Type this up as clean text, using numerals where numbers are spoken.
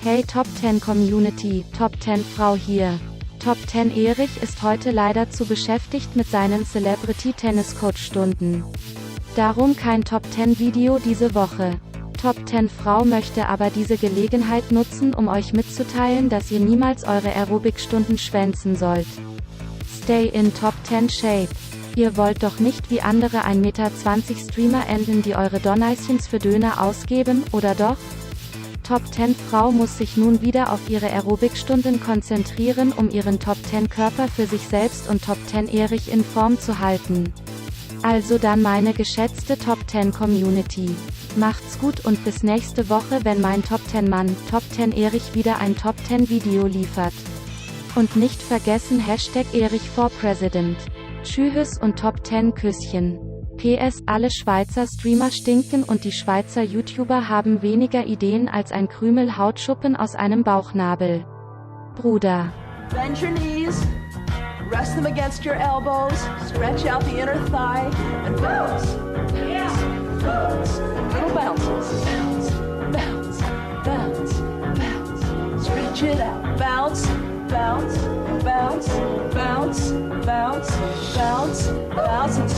Hey Top 10 Community, Top 10 Frau hier. Top 10 Erich ist heute leider zu beschäftigt mit seinen Celebrity Tennis Coach Stunden. Darum kein Top 10 Video diese Woche. Top 10 Frau möchte aber diese Gelegenheit nutzen, um euch mitzuteilen, dass ihr niemals eure Aerobic-Stunden schwänzen sollt. Stay in Top 10 Shape. Ihr wollt doch nicht wie andere 1,20 Meter Streamer enden, die eure Donnerchens für Döner ausgeben, oder doch? Top 10 Frau muss sich nun wieder auf ihre Aerobic-Stunden konzentrieren, um ihren Top 10 Körper für sich selbst und Top 10 Erich in Form zu halten. Also dann meine geschätzte Top 10 Community. Macht's gut und bis nächste Woche, wenn mein Top 10 Mann, Top 10 Erich wieder ein Top 10 Video liefert. Und nicht vergessen #Erich4President. Tschüss und Top 10 Küsschen. PS, alle Schweizer Streamer stinken und die Schweizer YouTuber haben weniger Ideen als ein Krümel Hautschuppen aus einem Bauchnabel. Bruder. Bend your knees, rest them against your elbows, stretch out the inner thigh, and bounce. Bounce. Little bounces. Bounce, bounce, bounce, bounce. Stretch it out. Bounce, bounce, bounce, bounce, bounce, bounce, bounce, and